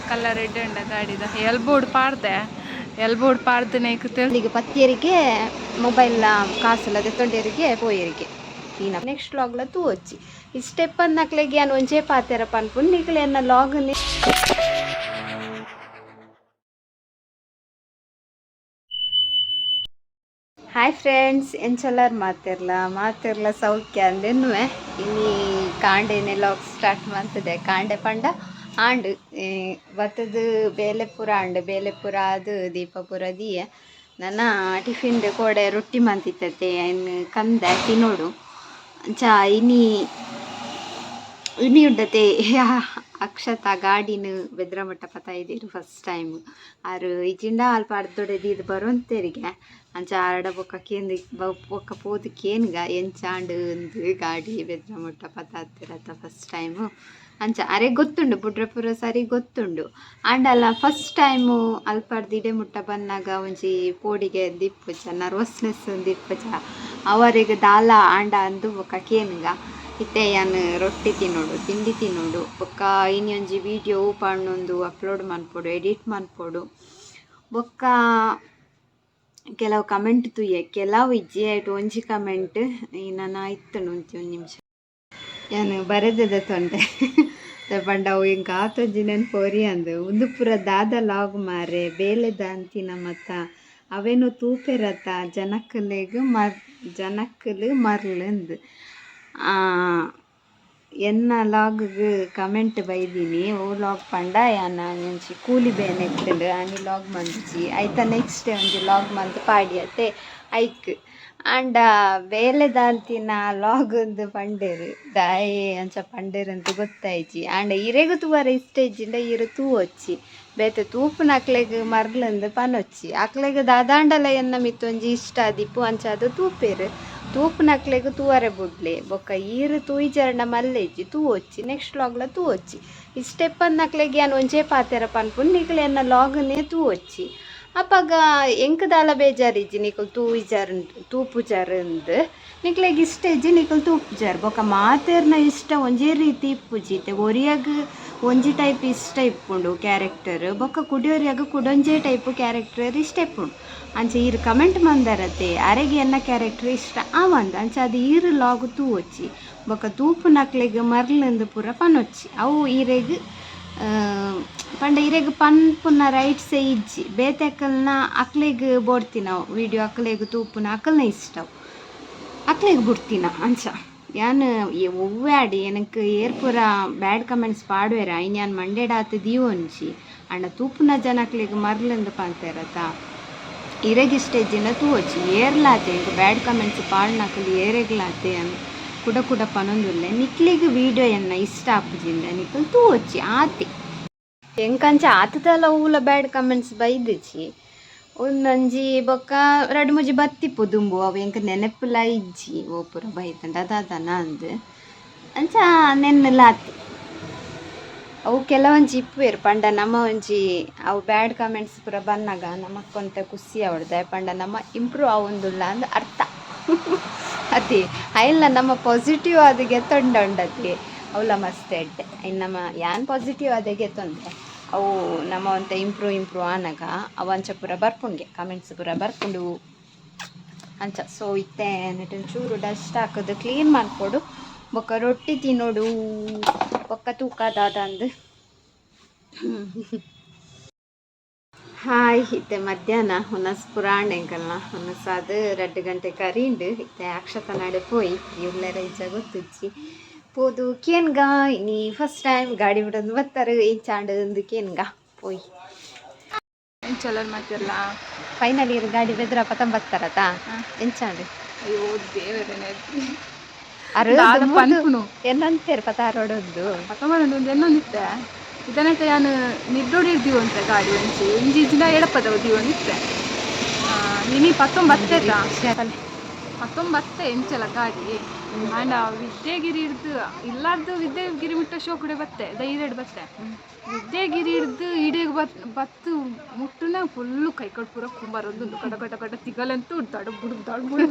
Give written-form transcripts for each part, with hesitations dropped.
Colour ಎಡ್ಡೆ ಉಂಡ ಗಾಡಿದ ಎಲ್ಬೋಡ್ ಪಾಡ್ದೆ ಎಲ್ಬೋಡ್ ಪಾಡ್ದು Nike ಈಗ ಪತ್ತಿಯರಿಗೆ ಮೊಬೈಲ್ ಕಾಸುಲ ದೆತ್ತೊಂಡೇರಿಗೆ ಪೋಯರಿಗೆ ಈನ ನೆಕ್ಸ್ಟ್ ಲಾಗ್ಲ ತೂವೊಚ್ಚಿ ಈ ಸ್ಟೆಪ್ ಅಂದಕ್ಲೆಗ್ ಯಾನ್ ಒಂಜೇ ಪಾತೆರ ಪನ್ಪುನು ನಿಕ್ಲೆ ಎನ್ನ ಲಾಗ್. ಹಾಯ್ ಫ್ರೆಂಡ್ಸ್, ಎಂಚಲಾರ್ ಮಾತಿರ್ಲ ಮಾತಿರ್ಲ ಸೌಖ್ಯ ಅಂದೆನ್ನುವೆ. ಇನಿ ಕಾಂಡೆನೆ ಲಾಗ್ ಸ್ಟಾರ್ಟ್ ಮಾಡ್ತದೆ. ಕಾಂಡೆ ಪಂಡ ಆಂಡ್ ಬತ್ತದು ಬೇಲೆ ಪೂರ ಆಂಡ್. ಬೇಲೆ ಪೂರ ಆದ್ ದೀಪ ಪೂರ ದೀಯೆ. ನನ ಟಿಫಿನ್ ಕೋಡೆ ರೊಟ್ಟಿ ಮಂತಿತ್ತತೆ, ಐನ್ ಕಂದೆ ತಿನೋಡು. ಅಂಚ ಇನಿ ಇನಿ ಉಂಡತೆ ಅಕ್ಷತಾ ಗಾಡಿನ ಬೆದ್ರಮಟ್ಟ ಪತಾಯಿದೀರು ಫಸ್ಟ್ ಟೈಮ್. ಆರು ಇಜಿಂಡ ಅಲ್ಪ ಅರ್ಧೊಡೆ ದೀದ್ ಬರೋಂತೆರಿಗೆ. ಅಂಚ ಆರಡ ಬೊಕ್ಕ ಕೇಂದ್ ಬೊಕ್ಕ ಪೋದು ಕೇನ್ಗ ಎಂಚಾಂಡ್ ಅಂದ್ ಗಾಡಿ ಬೆದ್ರಮುಟ್ಟ ಪತಾತಿರತ್ತ ಫಸ್ಟ್ ಟೈಮು. ಅಂಚ ಅರೆ ಗೊತ್ತುಂಡು, ಬುಡ್ರಪುರ ಸರಿ ಗೊತ್ತುಂಡು. ಆಂಡಲ ಫಸ್ಟ್ ಟೈಮು ಅಲ್ಪರ್ದ್ ಇಡೆ ಮುಟ್ಟ ಬನ್ನಗ ಒಂಜಿ ಪೋಡಿಗೆ ದಿಪ್ಪುಜ, ನರ್ವಸ್ನೆಸ್ ದಿಪ್ಪುಜ ಅವರಿಗೆ ದಾಲ ಆಂಡ ಅಂದು ಬೊಕ್ಕ ಕೇನ್ಗ. ಇತ್ತೆ ಯಾನ್ ರೊಟ್ಟಿ ತಿನ್ನೋಡು, ತಿಂಡಿ ತಿನ್ನೋಡು. ಬೊಕ್ಕ ಇನಿ ಒಂಜಿ ವೀಡಿಯೋ ಪಣ್ಣೊಂದು ಅಪ್ಲೋಡ್ ಮನ್ಪೊಡು, ಎಡಿಟ್ ಮನ್ಪೊಡು. ಬೊಕ್ಕ ಕೆಲವು ಕಮೆಂಟ್ ತೂಯೆ, ಕೆಲವು ಇಜ್ಜಿ, ಐಟ್ ಒಂಜಿ ಕಮೆಂಟ್ ಈ ನನ ಇತ್ತುಂಡು. ಒಂಜಿ ಒಂದು ನಿಮಿಷ, ಯಾನ್ ಬರೆದೆದ ತೊಂಡೆ ಪಂಡ ಅವು ಎಂಕ್ ಆತೊಂಜಿ ನೆನ್ಪು ಒರಿಯಂದು. ಉಂದು ಪೂರ ದಾದ ಲಾಗ್ ಮಾರೆ, ಬೇಲೆ ದಾಂತಿನ ಮತ ಅವೇನು ತೂಪೆರತ ಜನಕ್ಕುಲೆಗ್ ಮರ್ ಜನಕ್ಕುಲು ಮರ್ಲುಂದು. ಎನ್ನ ಲಾಗ್ಗ್ ಕಮೆಂಟ್ ಬೈದಿನಿ. ಓ ಲಾಗ್ ಪಂಡ ಯಾನ್ ಒಂಜಿ ಕೂಲಿ ಬೇನೆ ಇತ್ತುಂಡು, ಆನಿ ಲಾಗ್ ಮಂತಿಜಿ. ಐತ ನೆಕ್ಸ್ಟ್ ಡೇ ಒಂಜಿ ಲಾಗ್ ಮಂತ್ ಪಾಡಿಯತೆ ಐಕ್. ಆಂಡ ಬೇಲೆ ದಾಂತಿನ ಲಾಗ್ ಅಂದ್ ಪಂಡೆರ್. ದಾಯೆ ಅಂಚ ಪಂಡೆರ್ ಅಂತ ಗೊತ್ತಾಯ್ಜಿ. ಆಂಡ ಇರೆಗ್ ತೂವರೆ ಇಷ್ಟ ಇಜ್ಜಿಂಡ ಇರು ತೂವೊಚ್ಚಿ, ಬೇತೆ ತೂಪುನಕ್ಲೆಗ್ ಮರ್ಲಂದು ಪನೊಚ್ಚಿ. ಅಕ್ಲೆಗ್ ದಾದಾಂಡಲ ಎನ್ನ ಮಿತ್ತ್ ಒಂಜಿ ಇಷ್ಟ ಆದಿಪ್ಪು, ಅಂಚಾದ್ ತೂಪೆರ್. ತೂಪುನಕ್ಲೆಗ್ ತೂವರೆ ಬುಡ್ಲೆ. ಬೊಕ್ಕ ಈರ್ ತೂಯಿಜರ್ಂಡ ಮಲ್ಲೆಜ್ಜಿ, ತೂವೊಚ್ಚಿ, ನೆಕ್ಸ್ಟ್ ಲಾಗ್ಲ ತೂವೊಚ್ಚಿ. ಈ ಸ್ಟೆಪ್ ಅಂದಕ್ಲೆಗ್ ಯಾನ್ ಒಂಜೇ ಪಾತೆರ ಪನ್ಪುನು, ನಿಕ್ಲೆ ಎನ್ನ ಲಾಗ್ನೇ ತೂವೊಚ್ಚಿ. ಅಪಗ ಎಂಕ್ ದಾಲ ಬೇಜಾರಿಜ್ಜಿ ನಿಕುಲು ತೂಯಿಜರ್ ತೂಪುಜರ್ ಅಂದ್. ನಿಕ್ಲೆಗ್ ಇಷ್ಟ ಇಜ್ಜಿ, ನಿಕುಲು ತೂಪುಜರ್. ಬೊಕ್ಕ ಮಾತೆರ್ನ ಇಷ್ಟ ಒಂಜೇ ರೀತಿ ಇಪ್ಪುಜಿ. ಇತ್ತೆ ಒರಿಯಗ್ ಒಂಜಿ ಟೈಪ್ ಇಷ್ಟ ಇಪ್ಪುಂಡು ಕ್ಯಾರೆಕ್ಟರ್, ಬೊಕ್ಕ ಕುಡಿಯೊರಿಯಗ್ ಕುಡೊಂಜೇ ಟೈಪ್ ಕ್ಯಾರೆಕ್ಟರ್ ಇಷ್ಟ ಇಪ್ಪುಂಡು. ಅಂಚ ಈರ್ ಕಮೆಂಟ್ ಮಂದರತೆ, ಅರೆಗ್ ಎನ್ನ ಕ್ಯಾರೆಕ್ಟರ್ ಇಷ್ಟ ಆವಂದ್, ಅಂಚ ಅದು ಈರ್ ಲಾಗ್ ತೂವೊಚ್ಚಿ. ಬೊಕ್ಕ ತೂಪುನಕ್ಲೆಗ್ ಮರ್ಲಂದು ಪೂರ ಪನೊಚ್ಚಿ. ಅವು ಈರೆಗ್ ಪಂಡ ಇರೆಗ್ ಪನ್ಪುನ ರೈಟ್ಸೇ ಇಜ್ಜಿ. ಬೇತೆ ಅಕಲ್ನ ಅಕ್ಲೆಗ್ ಬೋಡ್ತಿನವು ವೀಡಿಯೋ, ಅಕ್ಲೆಗ್ ತೂಪುನ ಅಕಲ್ನ ಇಷ್ಟ, ಅಕ್ಲೆಗ್ ಬುಡ್ತಿನ. ಅಂಚ ಯಾನ್ ಒವ್ವೆ ಆಡಿ ಏನಕ್ಕೆ ಏರ್ ಪೂರ ಬ್ಯಾಡ್ ಕಮೆಂಟ್ಸ್ ಪಾಡುವೆರ, ಐನ್ ಯಾನ್ ಮಂಡೆಡಾತ್ ದೀವೊಂಜಿ. ಆಂಡ ತೂಪುನ ಜನಕ್ಲೆಗ್ ಮರ್ಲಂದು ಪಂತೆರತ, ಇರೆಗ್ ಇಷ್ಟ ಇಜ್ಜಿಂಡ ತೂವೊಚ್ಚಿ. ಏರ್ಲಾತೆ ಎಂಕ್ ಬ್ಯಾಡ್ ಕಮೆಂಟ್ಸ್ ಪಾಡ್ನಕುಲು ಏರೆಗ್ಲಾತೆ ಯಾನ್ ಕುಡ ಕುಡ ಪನೊಂದುಲ್ಲೆ, ನಿಕ್ಲೆಗ್ ವೀಡಿಯೋ ಎನ್ನ ಇಷ್ಟ ಆಪುಜಿಂಡ ನಿಕುಲು ತೂವೊಚ್ಚಿ, ಆತೆ. ಎಂಕಂಚ ಆತದಲ ಒವ್ಲ ಬ್ಯಾಡ್ ಕಮೆಂಟ್ಸ್ ಬೈದಿಜಿ. ಒಂದೊಂಜಿ ಬೊಕ್ಕ ರಡ್ಡ್ ಮೂಜಿ ಬತ್ತಿಪ್ಪು ದುಂಬು, ಅವು ಎಂಕ್ ನೆನಪುಲ ಇಜ್ಜಿ. ಓ ಪೂರ ಬೈದಂಡ ದಾದನ ಅಂದ್ ಅಂಚ ನೆನ್ನೆಲ ಆತಿ. ಅವು ಕೆಲವೊಂಜಿ ಇಪ್ಪುವೆರ್ ಪಂಡ ನಮ ಒಂಜಿ ಅವು ಬ್ಯಾಡ್ ಕಮೆಂಟ್ಸ್ ಪೂರ ಬನ್ನಗ ನಮಕ್ ಒಂತೆ ಖುಷಿ ಆವಡ್ದೆ ಪಂಡ ನಮ ಇಂಪ್ರೂವ್ ಆವೊಂದುಲ್ಲ ಅಂದ್ ಅರ್ಥ ಅತಿ. ಅಯಿಲ್ಲ ನಮ್ಮ ಪಾಸಿಟಿವ್ ಆದ್ ಗೆತ್ತೊಂಡಂಡತಿ ಅವುಲ ಮಸ್ತ್ ಎಡ್ಡೆ. ಐನ್ ನಮ ಯಾನ್ ಪಾಸಿಟಿವ್ ಆದೇ ಗೆತ್ತೊಂದೆ. ಅವು ನಮ ಒಂತೆ ಇಂಪ್ರೂವ್ ಇಂಪ್ರೂವ್ ಆನಗ ಅವು ಅಂಚ ಪೂರ ಬರ್ಪುಂಗೆ, ಕಮೆಂಟ್ಸ್ ಪೂರ ಬರ್ಪುಂಡು ಅಂಚ. ಸೊ ಇತ್ತೆ ನೆಟ್ ಒಂಚೂರು ಡಸ್ಟ್ ಹಾಕುದು ಕ್ಲೀನ್ ಮನ್ಪೊಡು. ಬೊಕ್ಕ ರೊಟ್ಟಿ ತಿನ್ನೋಡು. ಬೊಕ್ಕ ತೂಕ ದಾದಂದ್. ಹಾಯ್, ಇತ್ತೆ ಮಧ್ಯಾಹ್ನ ಉನಸ್ ಪೂರ ಆಂಡ್ ಎಂಕಲ್ನ. ಉನಸಾದ್ 2 ಗಂಟೆ ಕರೀಂಡ್. ಇತ್ತೆ ಅಕ್ಷತ ನಡೆ ಪೋಯಿ ಇವ್ಲೆರ ಇಜ್ಜ ಗೊತ್ತುಜ್ಜಿ. ಪೋದು ಕೇನ್ಗ, ಇನಿ ಫಸ್ಟ್ ಟೈಮ್ ಗಾಡಿ ಬಿಡೊಂದು ಬತ್ತಾರೆ, ಎಂಚಾಂಡ್ ಅಂದ್ ಕೇನ್ಗ ಪೋಯಿ. ಎಂಚಲರ್ ಮಾತೆರ್ಲ. ಫೈನಲ್ ಇಯರ್ ಗಾಡಿ ಬೆದ್ರ ಪತಂಬತ್ತಾರತಾ, ಎಂಚಾಂಡ್? ಅಯ್ಯೋ ದೇವರೇ. ಅರು ದಾದ ಪನ್ಪುನು? ಎನ್ನಂತೇರ್ ಪತಾರೋಡೊಂದು. ಪತ್ತೊಂಬತ್ತು ಒಂದು ಎನ್ನೊಂದಿತ್ತೆ. ಇದನ್ನಟ ಯಾನ್ ನಿಡ್ಡೋಡಿ ದೀವೊಂತೆ ಗಾಡಿ ಒಂಜಿ ಒಂಜಿ ಇಜ್ಜಿಂಡ ಎಡಪದವು ದೀವೊಂದಿತ್ತೆ. ಇನಿ ಪತ್ತೊಂಬತ್ತೆ, ಪತ್ತೊಂಬತ್ತೆ ಎಂಚಲ ಗಾಡಿ. ಆಂಡ ವಿದ್ಯಾಗಿರಿ ಹಿಡ್ದು ಇಲ್ಲಾರ್ದು ವಿದ್ಯಾಗಿರಿ ಮುಟ್ಟ ಶೋಕುಡೆ ಬತ್ತೆ, ಧೈರ್ಯಡ್ ಬತ್ತೆ. ವಿದ್ಯಾಗಿರಿ ಹಿಡ್ದು ಇಡೆಗ್ ಬತ್ ಬತ್ತು ಮುಟ್ಟುನ ಫುಲ್ಲು ಕೈಕಡ್ ಪೂರ ಕುಂಬಾರೊಂದುಂಡು. ಕಟ ಕಟ ಕಟ ತಿಗಲಂತೂ ದಡ ಬುಡು ದಡ ಬುಡು.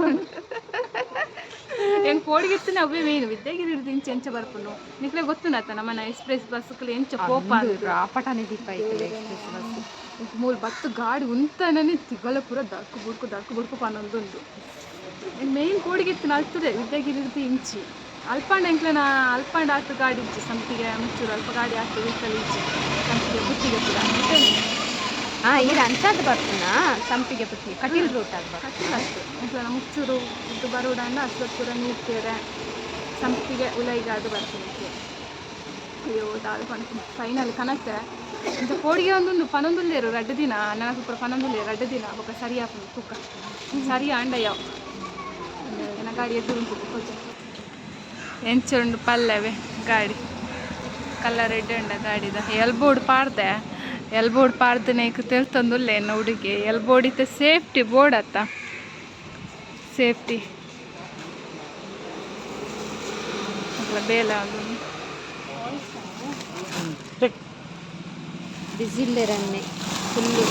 ಎಂಕ್ ಪೋಡಿಗೆತ್ತನೆ ಅವೇ ಮೇನ್ ವಿದ್ಯಾಗಿರಿ ಹಿಡ್ದು ಇಂಚೆ ಎಂಚ ಬರ್ಪುಂಡು ನಿಕ್ಲೆ ಗೊತ್ತುನತ್ತ ನಮ್ಮನ ಎಕ್ಸ್ಪ್ರೆಸ್ ಬಸ್ಸುಕುಲು ಎಂಚ ಪೋಪ ಅಂದ್. ರಾಪಟನೆ ದೀಪ ಐತಲ್ಲ ಎಕ್ಸ್ಪ್ರೆಸ್ ಬಸ್. ಮೂಲು ಬತ್ತು ಗಾಡಿ ಉಂತನೇ ತಿಗಲ ಪೂರ ದಕ್ಕು ಬುಡ್ಕು ದಕ್ಕು ಬುಡ್ಕು ಪನೊಂದುಂಡು. ಮೇನ್ ಕೋಡಿಗೆತ್ತಿನ ಅಲ್ತದೆ ವಿದ್ಯಾಗಿರಿ ಹಿಡ್ದು ಇಂಚಿ ಅಲ್ಪಾಂಡ ಎಂಕ್ಲೆನ ಅಲ್ಪಾಂಡ ಆತು ಗಾಡಿ ಇಜ್ಜಿ ಸಂಪಿಗೆ ಮುಚ್ಚೂರು ಅಲ್ಪ ಗಾಡಿ ಆತು ವೆಹಿಕಲ್ ಇಜ್ಜಿ ಸಂಪಿಗೆ ಬುತ್ತಿಗೆ ಪೂರ. ಹಾ, ಈರ್ ಅಂಚಾದ್ ಬರ್ಪುನಾ? ಸಂಪಿಗೆ ಪುಟ್ಟಿ ಕಟೀಲ್ ರೂಟ್ ಆದ್ ಬರ್ಪುನ? ಕಟೀಲ್ ಅಷ್ಟು ಎಂಕ್ಲೆನ ಮುಚ್ಚೂರು ಇದು ಬರೋಡಂಡ ಅಷ್ಟೊತ್ತು ಪೂರ ನೀರ್ಕೆರೆ ಸಂಪಿಗೆ ಉಲೈಗಾದು ಬರ್ಪುನಕ್ಕೆ. ಅಯ್ಯೋ, ದಾದ ಪನ್ಪುನ, ಫೈನಲ್ ಕನತೆ. ಇಂಚ ಪೋಡಿಗೆ ಒಂದುಂಡು, ಪನೊಂದುಲ್ಲೇರು ರಡ್ಡ್ ದಿನ ನನಗೆ ಪೂರ ಪನೊಂದುಲ್ಲೇರು ರಡ್ಡ್ ದಿನ. ಬೊಕ ಸರಿ ಆಪುಂಡು ತೂಕ. ಸರಿ ಆಂಡಯ್ಯ ಎನ್ನ ಗಾಡಿ ಎದುರುಂಟು ಕೊಂಚ. ಎಂಚ ಉಂಡು ಪಲ್ಲವೆ ಗಾಡಿ? ಕಲರ್ ರೆಡ್ ಉಂಡ ಗಾಡಿದ. ಎಲ್ ಬೋರ್ಡ್ ಪಾಡ್ದೆ, ಎಲ್ ಬೋರ್ಡ್ ಪಾಡ್ದನೇಕ್ ತೆಲ್ತೊಂದುಲ್ಲೆ ಎನ್ನ ಹುಡುಗಿ. ಎಲ್ ಬೋರ್ಡ್ ಇತ್ತೆ ಸೇಫ್ಟಿ ಬೋರ್ಡ್ ಅತ್ತ, ಸೇಫ್ಟಿ ಅಲ್ಲ ಬೇಲ ಅದು. ಬಿಸಿಲ್ಲೇರನ್ನೆ ಫುಲ್ಲು.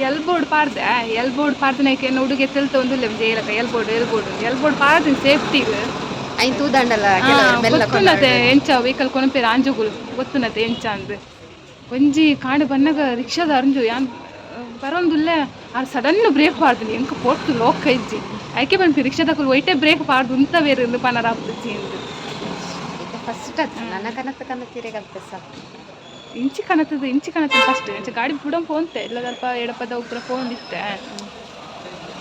ಎಲ್ ಬೋರ್ಡ್ ಪಾಡ್ದೆ, ಎಲ್ ಬೋರ್ಡ್ ಪಾಡ್ದನೇಕ್ ಎನ್ನ ಹುಡುಗಿ ತೆಲ್ತೊಂದುಲ್ಲೆ ಜೈಲಕ. L board, L board, L board ಪಾಡ್ದಿನ ಸೇಫ್ಟಿಗ್. ಐನ್ ತೂದಾಂಡಲ ಕೆಲವರು ಮೆಲ್ಲ. ಗೊತ್ತುನತೆ ಎಂಚ ವೆಹಿಕಲ್ ಕೊನಪೇರು ಆಂಜೋಗುಲು, ಗೊತ್ತುನತೆ ಎಂಚ ಅಂದ್. ಒಂಜಿ ಕಾಂಡೆ ಬನ್ನಗ ರಿಕ್ಷಾದ ಅರಂಜು ಯಾನ್ ಬರೋಂದುಲ್ಲೆ, ಆರ್ ಸಡನ್ ಬ್ರೇಕ್ ಪಾಡ್ದಿನಿ. ಎಂಕ್ ಪೊರ್ತು ಲೋಕ ಇಜ್ಜಿ. ಐಕೆ ಪನ್ಪಿ ರಿಕ್ಷಾದಕುಲು ಒಯ್ಟೆ ಬ್ರೇಕ್ ಪಾಡ್ದು ಉಂತವೇರು ಇಂದು ಪನರಾಪುಜಿ ಇಂದು. ಫಸ್ಟ್ ಅದು ನನ್ನ ಕನತ ಕನತಿರೆಗ್ ಅಭ್ಯಾಸ. ಇಂಚಿ ಕನತದ, ಇಂಚಿ ಕನತದ ಫಸ್ಟ್ ಇಂಚ ಗಾಡಿ ಬುಡಂ ಪೋಂತೆ ಇಲ್ಲ ಸ್ವಲ್ಪ ಎಡಪದ ಉಪ್ಪುರ ಪೋಂದಿತ್ತೆ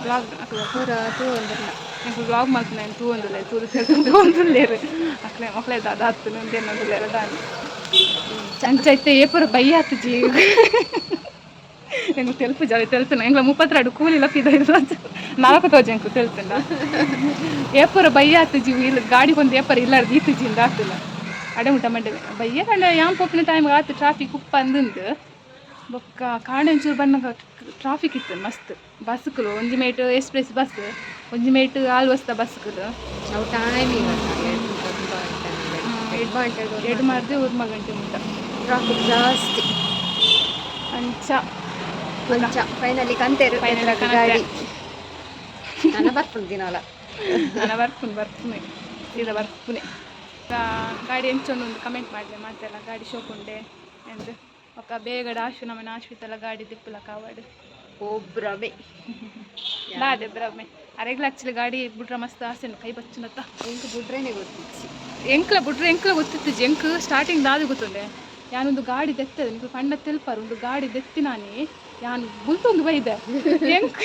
ಬ್ಲಾಗ್. ಪೂರ ತೂವೊಂದುಲ್ಲ. ಎಂಕ್ ಬ್ಲಾಗ್ ಮಲ್ಪುನ ತೂವೊಂದುಲ್ಲೆ, ತೂದು ತೂವೊಂದುಲ್ಲೇರು ಅಕ್ಲೆ ಮಕ್ಳೆ ದಾದ ಆತು ಉಂದೇನೊಂದುಲ್ಲೆರ ದಾನೆ. ಅಂಚ ಇತ್ತೆ ಏಪುರ ಬಯ್ಯ ಆತುಜಿ. ಎಂಕ್ ತೆಲ್ಪು ಜಾಲಿ ತೆಲ್ತುನ ಎಂಕ್ಲ 32 ಕೂಲಿ ಲಪ್ಪಿದ ನಾಲ್ಕು ತೋಜ. ಎಂಕು ತೆಲ್ತುಂಡ ಏಪುರ ಬಯ್ಯ ಆತುಜಿ. ಇಲ್ಲ ಗಾಡಿ ಒಂದು ಏಪರ ಇಲ್ಲ ದೀತುಜಿ ಇಂದ ಆತುನ ಅಡೆ ಮುಟ್ಟ ಮಂಡೆ ಬಯ್ಯ ಕಂಡ ಯಾನ್ ಪೋಪಿನ ಟೈಮ್ ಆತು ಟ್ರಾಫಿಕ್ ಉಪ್ಪ ಅಂದುಂದು. ಬೊಕ್ಕ ಕಾಂಡೆ ಒಂಚೂರು ಬನ್ನಗ ಟ್ರಾಫಿಕ್ ಇತ್ತು ಮಸ್ತ್. ಬಸ್ಸುಕುಲು ಒಂಜಿ ಮೇಟ್ ಎಕ್ಸ್ಪ್ರೆಸ್ ಬಸ್, ಒಂಜಿ ಮೇಟ್ ಆಲ್ವಸ್ತ ಬಸ್ಸುಕುಲು. ಅವು ಟೈಮಿಂಗ್. ಎಡ್ ಮಾರ್ದೆ 1 ಗಂಟೆ ಮುಟ್ಟ. ಟ್ರಾಫಿಕ್ ಜಾಸ್ತಿ. ಅಂಚ. ಅಂಚ ಫೈನಲಿ ಕಂತೇರು. Finally ಕನತೆ. ಗಾಡಿ ನನ್ನ ಬರ್ಪುಂಡು ದಿನಲ. ನಾನು ಬರ್ಪುನ್ ಬರ್ಪುನೆ, ಸೀದಾ ಬರ್ಪುನೆ. ಗಾಡಿ ಎಂಚೊಂದು ಒಂದು ಕಮೆಂಟ್ ಮಾಡಲೆ ಮಾತೆಲ್ಲ. ಗಾಡಿ ಶೋಕುಂಡೆ ಎಂದು ಬೊಕ್ಕ ಬೇಗಡ ಆಶು ನಮ್ಮನ ಆಶ್ವಿತಲ್ಲ ಗಾಡಿ ದಿಪ್ಪುಲ ಕಾವಾಡು. ಒಬ್ರಮೆ. ದಾದೆ ಭ್ರಮೆ ಅರೆಗ್ಲ. ಆಕ್ಚುಲಿ ಗಾಡಿ ಬುಡ್ರ ಮಸ್ತ್ ಆಸೆ ಉಂಡು, ಕೈ ಬಚ್ಚುನತ್ತ. ಎಂಕ್ ಬುಡ್ರೇನೆ ಗೊತ್ತಿಚ್ಚಿ. ಎಂಕ್ಲ ಬುಡ್ರೆ ಎಂಕ್ಲ ಗೊತ್ತಿತ್ತು. ಎಂಕ್ ಸ್ಟಾರ್ಟಿಂಗ್ ದಾದ ಗೊತ್ತುಂಡೆ, ಯಾನೊಂದು ಗಾಡಿ ದೆತ್ತದೆ ನಿಕ್ಲು ಪಂಡ ತೆಲ್ಪಾರು. ಒಂದು ಗಾಡಿ ದೆತ್ತಿ ನಾನಿ ಯಾನ್ ಬುಲ್ತೊಂದು ಬೈದೆ. ಎಂಕ್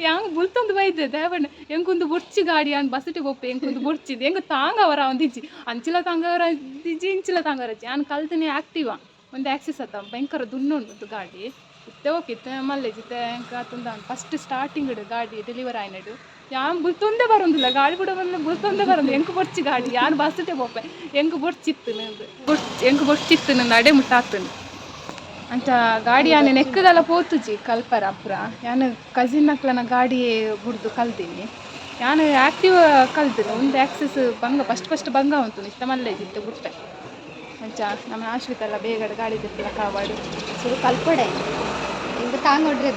ಯಾನ್ ಬುಲ್ತೊಂದು ಬೈದೆ ದೇವಣ್ಣ, ಎಂಕೊಂದು ಬೊರ್ಚಿ ಗಾಡಿ, ಯಾನ್ ಬಸ್ಸಿಗೆ ಪೋಪೆ, ಎಂಕೊಂದು ಬೊರ್ಚಿದ್ ಎಂಕ್ ತಾಂಗವರ ಒಂದಿಜ್ಜಿ, ಅಂಚಿಲ ತಾಂಗವರ ಇಜ್ಜಿ, ಇಂಚಿಲ ತಾಂಗವರ ಇಜ್ಜಿ. ಯಾನ್ ಕಲ್ತಿನಿ ಆಕ್ಟಿವಾ ಒಂದು ಆಕ್ಸಿಸ್ ಅತ್ತ, ಭಯಂಕರ ದುಣ್ಣು ಉಂಡು ಗಾಡಿ. ಇತ್ತೆ ಓಕೆ, ಇತ್ತೆ ಮಲ್ಲೆಜ್ ಇತ್ತೆ ಎಂಕ್ ಆತುಂದ. ಫಸ್ಟ್ ಸ್ಟಾರ್ಟಿಂಗ್ ಗಾಡಿ ಡೆಲಿವರಿ ಆಯ್ನಡು ಯಾನ್ ಬುಲ್ತೊಂದೇ ಬರೋಂದಿಲ್ಲ. ಗಾಡಿ ಕೂಡ ಬಂದ್ರೆ ಬುಲ್ತೊಂದೇ ಬರೋದು. ಎಂಕ್ ಬೊರ್ಚಿ ಗಾಡಿ, ಯಾನ್ ಬಸ್ಸಿಗೆ ಪೋಪೆ, ಎಂಕ್ ಬೊರ್ಚಿತ್ತು ನಂದು ಬೊರ್ಚಿ, ಎಂಕ್ ಬೊರ್ಚಿತ್ತು ನಂದು ಅಡೆ ಮುಟ್ಟಾತುಂಡು. ಅಂಚ ಗಾಡಿ ಯಾನ್ ನೆಕ್ಕದಲ್ಲ ಪೋತುಜಿ ಕಲ್ಪರ ಪುರ. ಯಾನ್ ಕಸಿನ್ ಅಕ್ಲನ ಗಾಡಿ ಬುಡ್ದು ಕಲ್ದಿನಿ. ಯಾನ್ ಆಕ್ಟಿವ್ ಕಲ್ತಿನಿ ಒಂದು ಆಕ್ಸೆಸ್ ಬಂಗ ಫಸ್ಟ್ ಫಸ್ಟ್ ಬಂಗ ಉಂಟು ಇತ್ತ ಮಲ್ಲೆಜ್ ಇತ್ತೆ ಬುಡ್ಪೆ. ಅಂಚ ನಮ್ಮ ಆಶ್ರಿತಲ್ಲ ಬೇಗಡ ಗಾಡಿ ದಿಪ್ಪುಲ ಕಾವಾಡು. ಸುರು ಕಲ್ಪೊಡೆ, ಎಂಕ್ ತಾಂಗೊಂಡ್ರೆ.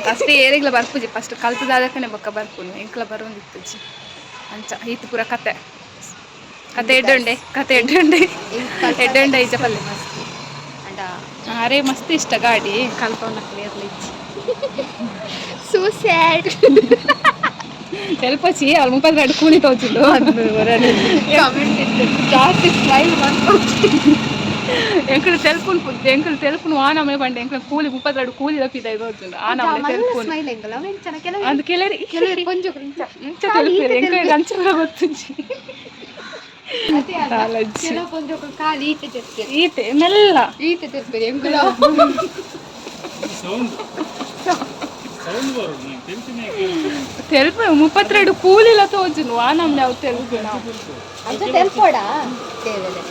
ಫಸ್ಟ್ ಏರಿಗ್ಲ ಬರ್ಪುಜಿ, ಫಸ್ಟ್ ಕಲ್ತದಾದಕ್ಕನೆ ಬೊಕ್ಕ ಬರ್ಪುನು. ಎಂಕ್ಲ ಬರೋಂದಿತ್ತುಜಿ. ಅಂಚ ಈತ್ ಪೂರ ಕತೆ. ಕತೆ ಎಡ್ಡುಂಡೆ, ಕತೆ ಎಡ್ಡುಂಡೆ, ಎಡ್ಡುಂಡೆ ಇಜ್ಜ ಪಲ್ಲೆ. ಮಸ್ತ್ ಅಂಡ. ಅರೆ ಮಸ್ತ್ ಇಷ್ಟ ಗಾಡಿ. ಕಲ್ಪವನ್ನ ಕ್ಲಿಯರ್ಲಿ ಇಚ್ಚಿ, ಸೋ ಸ್ಯಾಡ್. ತೆಲ್ಪಚಿ ಅವ್ಳು 32 ಕೂಲಿ ತೋಚಿದ್ದು. ಜಾಸ್ತಿ ಸ್ಮೈಲ್ ಎಂಕುಲು ತೆಲ್ಪುನ್ ಎಂಕುಲು ತೆಲ್ಪುನು ಆ ನಮನೆ ಪಂಡೆ. ಎಂಕುಲು ಕೂಲಿ 32 ಕೂಲಿ ಲಪ್ಪಿದ ತೋಚುಂಡು ಆ ನಮನೆ ತೆಲ್ಪುನು. ಸ್ಮೈಲ್ ಎಂಕಲ ಎಂಚನ ಕೆಲವು ಅದು ಕೆಲರಿ ಕೆಲವರು ಕೊಂಚ ಇಂಚ. ಇಂಚ ತೆಲ್ಪೇರು, ಎಂಕುಲು ಅಂಚ ಗೊತ್ತುಂಜಿ ಕಾಲಜ್ಜಿ. ಕೆಲವು ಕೊಂಚ ಖಾಲಿ ಈತೆ ತೆರ್ಪೇರು. ಈತೆ ಮೆಲ್ಲ. ಈತೆ ತೆರ್ಪೇರು ಎಂಕುಲ. ಸೌಂಡ್ ಸೌಂಡ್ ಬರೋದು ನಂಗೆ ತೆಲ್ತಿನೇ. ತೆಲ್ಪು 32 ಕೂಲಿಲ ತೋಜುನು ಆ ನಮ್ನೆ ಅವು ತೆಲ್ಪು ನಾವು. ಅಂಚ ತೆಲ್ಪೋಡ ದೇವರೇ.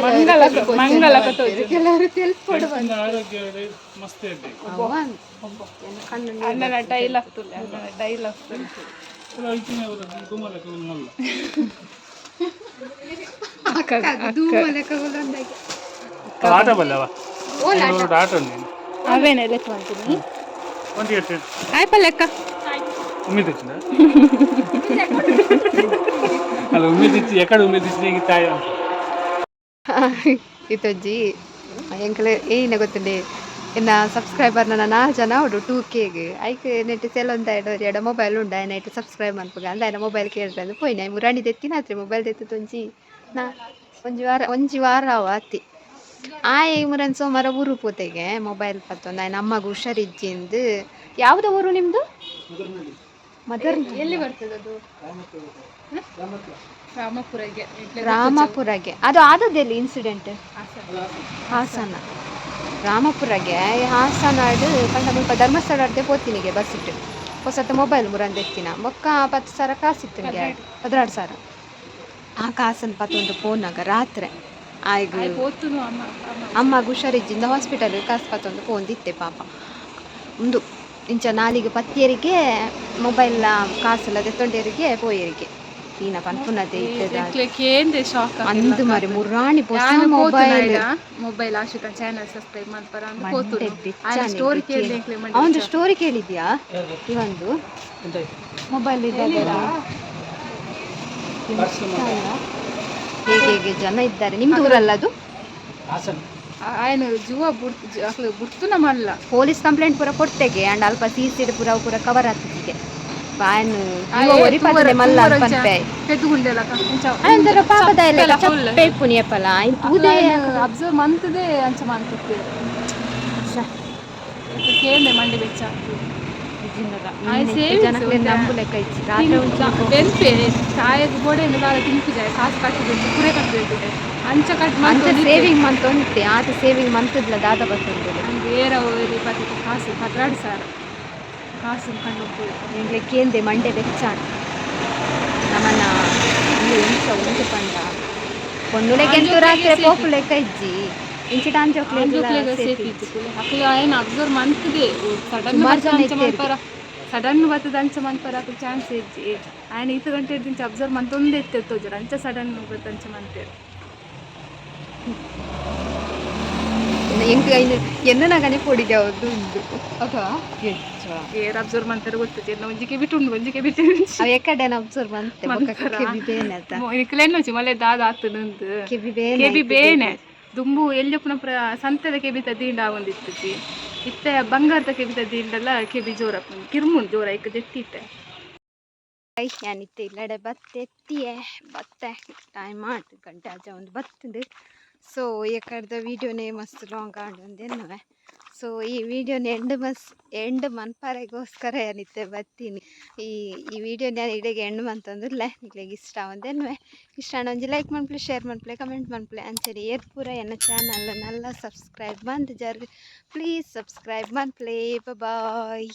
ಮಂಗಲ ಮಂಗಲಕ ತೋಜು. ಕೆಲವರು ತೆಲ್ಪೋಡು. ಆರೋಗ್ಯ ಮಸ್ತ್ ಇರಬೇಕು. ಕಣ್ಣು. ಅಣ್ಣನ ಡೈಲಾಗ್ ತುಲ್ಲೆ, ಅಣ್ಣನ ಡೈಲಾಗ್ ತುಲ್ಲೆ. ಐತಿನ ಗುಮ್ಮಲಕ್ಕೆ ಮಲ್ಲ. ಆಟ ಬಲ್ಲವ, ಆಟ ಉಂಟು. ಅವೇನೆ ಲೆಕ್ಕ ಅಂತೀನಿ. ಒಂದು ಎಟ್ಟು. ಆಯ್ಪ ಲೆಕ್ಕ. ಉಮ್ಮಿದ್ వచ్చిందా? ಅಲ್ಲ, ಉಮ್ಮಿದ್ ಇಚ್ಚಿ ಎಕಡೆ ಉಮ್ಮಿದ್ ಇచ్చి ತಾಯಿ. ಇತ್ತೊಂಜಿ ಎಂಕಲೆ ಏನ ಗೊತ್ತುಂಡೆ, ಎನ್ನ ಸಬ್ಸ್ಕ್ರೈಬರ್ ನನ್ನ ನಾಲ್ ಜನ ಉಂಡು 2Kಗ್. ಐಕ್ ನೆಟ್ ಸೆಲೊಂದ ಎಡ ಮೊಬೈಲ್ ಉಂಡು, ಆಯ್ನ ಸಬ್ಸ್ಕ್ರೈಬ್ ಮನ್ಪುಗ ಅಂದ ಆಯ್ನ ಮೊಬೈಲ್ ಕೇಳ್ರೆ ಅಂದ್ ಪೋಯಿನ. ಮುರಾಣಿ ದೆತ್ತಿನಾತ್ರೆ ಮೊಬೈಲ್ ದೆತ್ತುದು ಒಂಜಿ ನಾ ಒಂಜಿ ವಾರ, ಒಂಜಿ ವಾರ ಅವ ಅತ್ತಿ. ಆಯೆ ಮುರನ್ ಸೋಮಾರ ಊರು ಪೋತೆಗೆ ಮೊಬೈಲ್ ಪತ್ತೊಂದು. ಆಯ್ನ ಅಮ್ಮಗ್ ಹುಷಾರಿಜ್ಜಿಂದು. ಯಾವ್ದ ಊರು ನಿಮ್ದು? ಮದರ್. ಎಲ್ಲಿ ಬರ್ತದೆ ಅದು? ರಾಮಪುರಗೆ. ರಾಮಪುರಗೆ. ಅದು ಆದದ್ದೆಲ್ಲಿ ಇನ್ಸಿಡೆಂಟ್? ಹಾಸನ, ರಾಮಪುರಗೆ. ಹಾಸನ ಪಂಡ ಮುಲ್ಪ ಧರ್ಮಸ್ಥಳ ಅಡ್ಡೆ ಪೋತಿನಿಗೆ ಬಸ್ ಇಟ್ಟು ಹೊಸತ ಮೊಬೈಲ್ ಮುರಂದು ಎತ್ತಿನ ಬೊಕ್ಕ 10,000 ಕಾಸಿತ್ತು ನಿಗೆ, 12,000. ಆ ಕಾಸನ್ನು ಪತ್ತೊಂದು ಪೋನಾಗ ರಾತ್ರಿ ಆಯ್ಗ ಪೋತುನು ಅಮ್ಮ ಅಮ್ಮ. ಅಮ್ಮ ಹುಷಾರಿಜ್ಜಿಂದ ಹಾಸ್ಪಿಟಲ್ ಕಾಸು ಪತ್ತೊಂದು ಪೋಂದಿತ್ತೆ ಪಾಪ. ಉಂದು ಇಂಚ ನಾಲಿಗೆ ಪತ್ತಿಯರಿಗೆ ಮೊಬೈಲ್ ಕಾಸೆಲ್ಲ ದೆತ್ತೊಂಡೇರಿಗೆ ಪೋಯರಿಗೆ ಈನ ಪನ್ಪುನದೇ ಇತ್ತದ. ಕೇಂದ್ರ ಶಾಕ್. ಅಂದು ಮರಿ ಮುರಾಣಿ ಹೊಸ ಮೊಬೈಲ್. ಮೊಬೈಲ್ ಆಶಿತ ಚಾನಲ್ ಸಬ್ಸ್ಕ್ರೈಬ್ ಮಾಡ್ತಾರ ಅಂತ ಮಂಡೆ ಪೋತುನು. ಬೆಚ್ಚಾನೆ. ಸ್ಟೋರಿ ಕೇಳಿ. ಅವನದು ಸ್ಟೋರಿ ಕೇಳಿದ್ಯಾ? ಇವೊಂದು ಮೊಬೈಲ್ ಇದೆ. ಹೇಗೆ ಹೇಗೆ ಜನ ಇದ್ದಾರೆ. ನಿಮ್ದು ಊರಲ್ಲ ಅದು? ಹಾಸನ. ಆಯ್ನ ಜುವ ಬುಡ್ತು, ಅಕ್ಲು ಬುಡ್ತು ನಮ್ಮಲ್ಲ. ಪೊಲೀಸ್ ಕಂಪ್ಲೇಂಟ್ ಪೂರ ಕೊಡ್ತೆಗೆ ಅಂಡ್ ಅಲ್ಪ ಸಿ ಸಿ ಪೂರ ಪೂರ ಕವರ್ ಆಗ್ತದೆ. ಬಾಯನ್ ಒರಿಪದನೆ ಮಲ್ಲ ಪನ್ಪೆ. ಪೆದ್ದುಗುಂಡೆಲ. ಅಂದರ ಪಾಪದ ಎಲ್ಲ ಚಪ್ಪೆ ಇಪ್ಪುನಿ ಏಪಲ ತೂದೆ. ಅಬ್ಸರ್ವ್ ಮಂತದೆ ಅಂಚ ಮಂತುತ್ತೆ ಕೇಂದ್ರ ಮಂಡೆ ಬೆಚ್ಚ. ಜನಕ್ಕೆ ನಂಬುಲೆಕ್ಕ ಇಜ್ಜಿ ರಾತ್ರಿ ಒಂಚೂರು. ಬೆನ್ಪೆ ತಾಯಗ್ ಬೋಡೆ ದಾಲ ತಿನ್ಪುಜಾಯ, ಕಾಸು ಕಟ್ಟಬೇಕು, ಕುರೆ ಕಟ್ಟಬೇಕು, ಅಂಚ ಕಟ್. ಅಂಚ ಸೇವಿಂಗ್ ಮಂತ್ ಉಂಟೆ ಆತ ಸೇವಿಂಗ್ ಮಂತದ್ಲ ದಾದ ಬರ್ತುಂಡು. ಬೇರೆ ಪತ್ತೆ ಕಾಸು 12,000 ಕಾಸು ಕಂಡು. ಎಂಗ್ಲೆ ಕೇಂದೆ ಮಂಡೆ ಬೆಚ್ಚಾಂಡ್. ನಮನ ಇಲ್ಲಿ ಎಂಚ ಉಂಟು ಪಂಡ ಪೊನ್ನುಲೆಗೆಂತು ರಾತ್ರಿ ಪೋಪುಲೆಕ್ಕ ಇಜ್ಜಿ, ಇಂಚಿಟ ಅಂಜೋಕ್ಲೆಗ್ ಸೇಫ್ ಇತ್ತು. ಅಕ್ಲು ಏನು ಅಬ್ಸರ್ವ್ ಮಂತದೆ ಸಡನ್ ಸುಮಾರ್ ಜನ ಅಂಚ ಇತ್ತೆರ್. ಮನ್ಪರ, ಸಡನ್ ಬತ್ತದ ಅಂಚ ಮನ್ಪರ ಅಕ್ಲು ಚಾನ್ಸ್ ಇಜ್ಜಿ. ಆಯ್ನ ಈತ ಗಂಟೆ ಇಂಚ ಅಬ್ಸರ್ವ್ ಮಂತೊಂದೇ ಇತ್ತೆ ತೋಜರ, ಅಂಚ ಸಡನ್ ಬತ್ತ ಅಂಚ ಮಂತೇರು. ಎಂಕ್ ಐನ್ ಎನ್ನನಗನೆ ಪೊಡಿಗೆ ಅವ್ರದ್ದು ಉಂಡು ಅಥವಾ ಏರ್ ಅಬ್ಸರ್ವ್ ಮಂತಾರೆ ಗೊತ್ತಿದೆ. ಒಂಜಿಗೆ ಬಿಟ್ಟು ಉಂಡು, ಒಂಜಿಗೆ ಬಿಟ್ಟು. ಅವ ಎಕಡೆನ ಅಬ್ಸರ್ವ್ ಮಂತೆ ಬೊಕ್ಕ ಕೆಬಿ ಬೇನೆ ಅತ. ಇಕ್ಲೇನು ಮಲೆ ದಾದ ಆತನಂದು. ಕೆಬಿ ಬೇನೆ. ಕೆಬಿ ಬೇನೆ ದುಂಬು ಎಲ್ಲಿಪ್ಪನ ಪ್ರ ಸಂತೆದ ಕೆಬಿತ ದಿಂಡ ಒಂದಿತ್ತುಜಿ. ಇತ್ತೆ ಬಂಗಾರದ ಕೆಬಿತ ದಿಂಡಲ್ಲ ಕೆಬಿ ಜೋರಪ್ಪ ಕಿರ್ಮುಂಡು ಜೋರ ಇಕ್ಕ ದೆತ್ತಿತ್ತೆ. ಯಾನಿತ್ತೆ ಇಲ್ಲಡೆ ಬತ್ತೆ ಎತ್ತಿಯೆ ಬತ್ತೆ. ಟೈಮ್ ಆಯ್ತು, ಗಂಟೆ ಆಜ ಒಂದು ಬತ್ತುಂಡು. ಸೊ ಈ ಕಡೆದ ವೀಡಿಯೋನೇ ಮಸ್ತ್ ಲಾಂಗ್ ಆಂಡ್ ಒಂದೆನ್ನವೆ. ಸೊ ಈ ವಿಡಿಯೋನ ಎಂಡ್ ಮಸ್ ಎಂಡ್ ಮನ್ಪರೆಗೋಸ್ಕರ ಏನಿತ್ತೆ ಬತ್ತೀನಿ. ಈ ಈ ವಿಡಿಯೋ ನಾನು ಇಡೆಗೆ ಎಂಡ್ ಮಂತಂದಿಲ್ಲ. ನಿಕ್ಲೆಗ್ ಇಷ್ಟ ಒಂದೆನ್ನುವೆ ಇಷ್ಟ ಆಂಡ ಒಂಜಿ ಲೈಕ್ ಮನ್ಪುಲೆ, ಶೇರ್ ಮನ್ಪುಲೆ, ಕಮೆಂಟ್ ಮನ್ಪುಲೆ. ಅಂಚನೆ ಏರ್ ಪೂರ ಎನ್ನ ಚಾನಲ್ ನಲ್ಲ ಸಬ್ಸ್ಕ್ರೈಬ್ ಮಂತ್ ಜರ್, ಪ್ಲೀಸ್ ಸಬ್ಸ್ಕ್ರೈಬ್ ಮನ್ಪುಲೆ. ಬಾಯ್.